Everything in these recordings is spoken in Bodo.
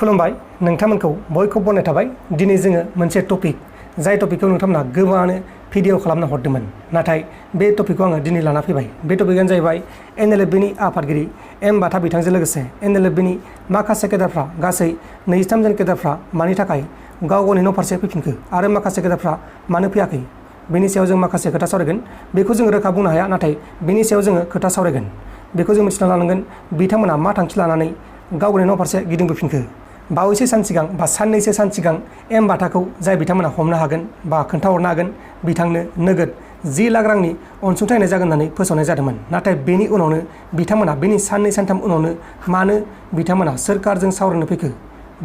खुलुमबाय नोंथांमोनखौ बयखौबो बरायनाय थाबाय। दिनै जोङो मोनसे टपिक जाय टपिकखौ नोंथांमोना गोबाङानो भिडिअ खालामना हरदोंमोन, नाथाय बे टपिकखौ आङो दिनै लाना फैबाय। बे टपिकआनो जाहैबाय NLFB-नि आफादगिरि एम बाथा बिथांजों लोगोसे NLFB-नि माखासे केडारफ्रा गासै 23 जन केडारफ्रा मानि थाखाय गाव गावनि न' फारसे फैफिनखो आरो माखासे केडारफ्रा मानो फैयाखै, बेनि सायाव जों माखासे खोथा सावरायगोन। बेखौ जों रोखा बुंनो हाया, नाथाय बेनि सायाव जोङो खोथा सावरायगोन। बेखौ जों मिथिना लानांगोन बिथांमोना मा थांखि लानानै गाव गावनि न' फारसे गिदिंबोफिनखो। बावैसो सान सिगां बा साननैसो सान सिगां एम बाथाखौ जाय बिथांमोना हमनो हागोन बा खोन्थाहरनो हागोन बिथांनो नोगोद 10 लाख रांनि अनसुंथाइ होनाय जागोन होननानै फोसावनाय जादोंमोन। नाथाय बेनि उनावनो बिथांमोना बेनि साननै सानथाम उनावनो मानो बिथांमोना सोरखारजों सावरायनो फैखो,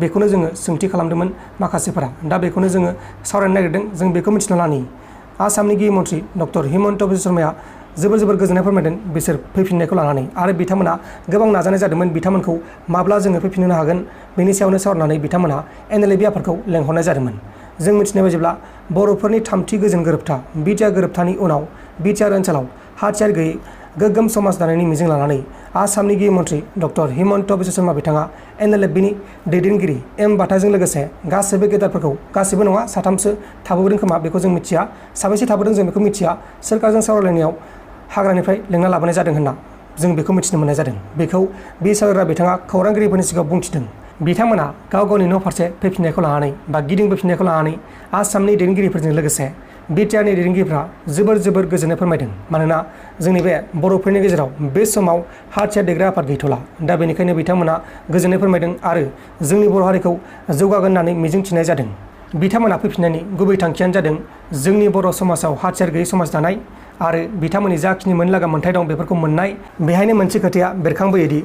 बेखौनो जोङो सोंथि खालामदोंमोन माखासेफोरा। दा बेखौनो जोङो सावरायनो नागिरदों। जों बेखौ मिथिना लानि आसामनि गिबि मन्थ्रि डक्टर हिमन्त बिश्व शर्माया जोबोर गोजोननाय फोरमायदों बिसोर फैफिननायखौ लानानै, आरो बिथांमोना गोबां नाजानाय जादोंमोन बिथांमोनखौ माब्ला जोङो फैफिननो हागोन बेनि सायावनो सावरायनानै बिथांमोना NLFB आफादखौ लेंहरनाय जादोंमोन। जों मिथिनाय बायदिब्ला बर'फोरनि थामथि गोजोन गोरोबथा बिटिआर गोरोबथानि उनाव बिटिआर ओनसोलाव हाथियार गैयै गोग्गोम समाज दानायनि मिजिं लानानै आसामनि गिबि मन्थ्रि डक्टर हिमन्त बिश्व शर्मा बिथाङा NLFB-नि दैदेनगिरि एम बाथाजों लोगोसे गासैबो गेदारफोरखौ, गासैबो नङा साथामसो थाबोदों खोमा, बेखौ जों मिथिया, साबैसे थाबोदों जों बेखौ मिथिया, सोरखारजों सावरायलायनायाव हाग्रानिफ्राय लेंना लाबोनाय जादों होनना जों बेखौ मिथिनो मोननाय जादों। बेखौ बि सावरायग्रा बिथाङा खौरांगिरिफोरनि सिगाङाव बुंथिदों। बिथांमोना गाव गावनि न' फारसे फैफिननायखौ लानानै बा गिदिंबोफिननायखौ लानानै आसामनि दैदेनगिरिफोरजों लोगोसे बिटिआरनि दैदेनगिरिफ्रा जोबोर गोजोननाय फोरमायदों। मानोना जोंनि बे बर'फोरनि गेजेराव बे समाव हाथियार दैग्रा आफाद गैथ'ला। दा बेनिखायनो बिथांमोना गोजोननाय फोरमायदों आरो जोंनि बर' हारिखौ जौगागोन होननानै मिजिंथिनाय जादों। बिथांमोना फैफिननायनि गुबै थांखियानो जादों जोंनि बर' समाजाव हाथियार गैयै समाज दानाय आरो बिथांमोननि जाखिनि मोननो लागा मोन्थाय दं बेफोरखौ मोननाय। बेहायनो मोनसे खोथाया बेरखांबोयोदि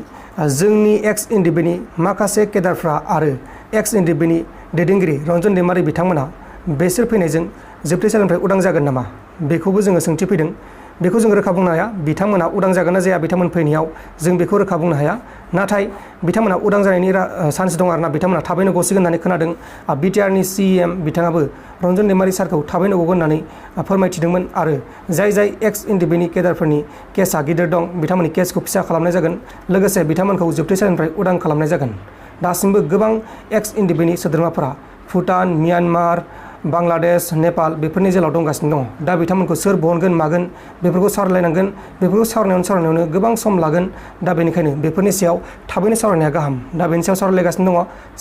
जोंनि एक्स NLFB-नि माखासे केडारफ्रा आरो एक्स NLFB-नि दैदेनगिरि रन्जन दैमारि बिथांमोना बेसोर फैनायजों जोबथेसालिनिफ्राय उदां जागोन नामा, बेखौबो जोङो सोंथि फैदों। बेखौ जों रोखा बुंनो हाया बिथांमोना उदां जागोन ना जाया, बिथांमोन फैनायाव जों बेखौ रोखा बुंनो हाया। नाथाय बिथांमोना उदां जानायनि चान्स दं आरोना, बिथांमोना थाबैनो गसिगोन होननानै खोनादों। बिटिआरनि CM बिथाङाबो रन्जन दैमारि सारखौ थाबैनो गगोन होननानै फोरमायथिदोंमोन आरो जाय एक्स NLFB-नि केडारफोरनि केसआ गिदिर दं बिथांमोननि केसखौ फिसा खालामनाय जागोन, लोगोसे बिथांमोनखौ जोबथेसालिनिफ्राय उदां खालामनाय जागोन। दासिमबो गोबां एक्स NLFB-नि सोद्रोमाफोरा भुटान, म्यानमार, बांलादेश, नेपाल बेफोरनि जेलाव दंगासिनो दङ। दा बिथांमोनखौ सोर बहनगोन मागोन बेफोरखौ सावरायलायनांगोन, बेफोरखौ सावरायनायावनो गोबां सम लागोन। दा बेनिखायनो बेफोरनि सायाव थाबैनो सावरायनाया गाहाम। दा बेनि सायाव सावरायलायगासिनो दङ,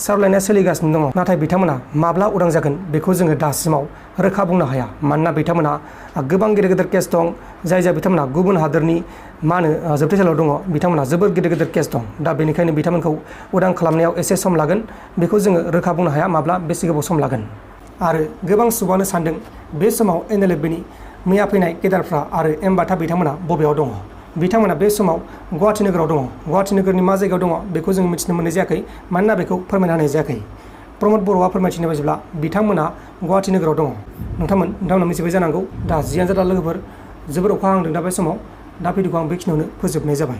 सावरायनाया सोलिगासिनो दङ। नाथाय बिथांमोना माब्ला उदां जागोन बेखौ जोङो दासिमाव रोखा बुंनो हाया। मानोना बिथांमोना गोबां गेदेर केस दं, जाय बिथांमोना गुबुन हादोरनि जोबथेसालियाव दङ, बिथांमोना जोबोर गेदेर केस दं। दा बेनिखायनो बिथांमोनखौ उदां खालामनायाव एसे सम लागोन, बेखौ जोङो रोखा बुंनो हाया माब्ला बेसे गोबाव सम लागोन। आरो गोबां सुबुङानो सानदों बे समाव NLFB-नि मैया फैनाय केडारफ्रा आरो एम बाथा बिथांमोना बबेयाव दङ। बिथांमोना बे समाव गुवाहाटि नोगोराव दङ। गुवाहाटि नोगोरनि मा जायगायाव दङ बेखौ जों मिथिनो मोननाय जायाखै, मानोना बेखौ फोरमायना होनाय जायाखै। प्रमद बर'आ फोरमायथिनाय बायदिब्ला बिथांमोना गुवाहाटि नोगोराव दङ। नोंथांमोना मिथिबाय जानांगौ। दा जियानो जा लोगोफोर, जोबोर अखा हांदों दा बे समाव। दा भिडिअखौ आं बेखिनियावनो फोजोबनाय जाबाय।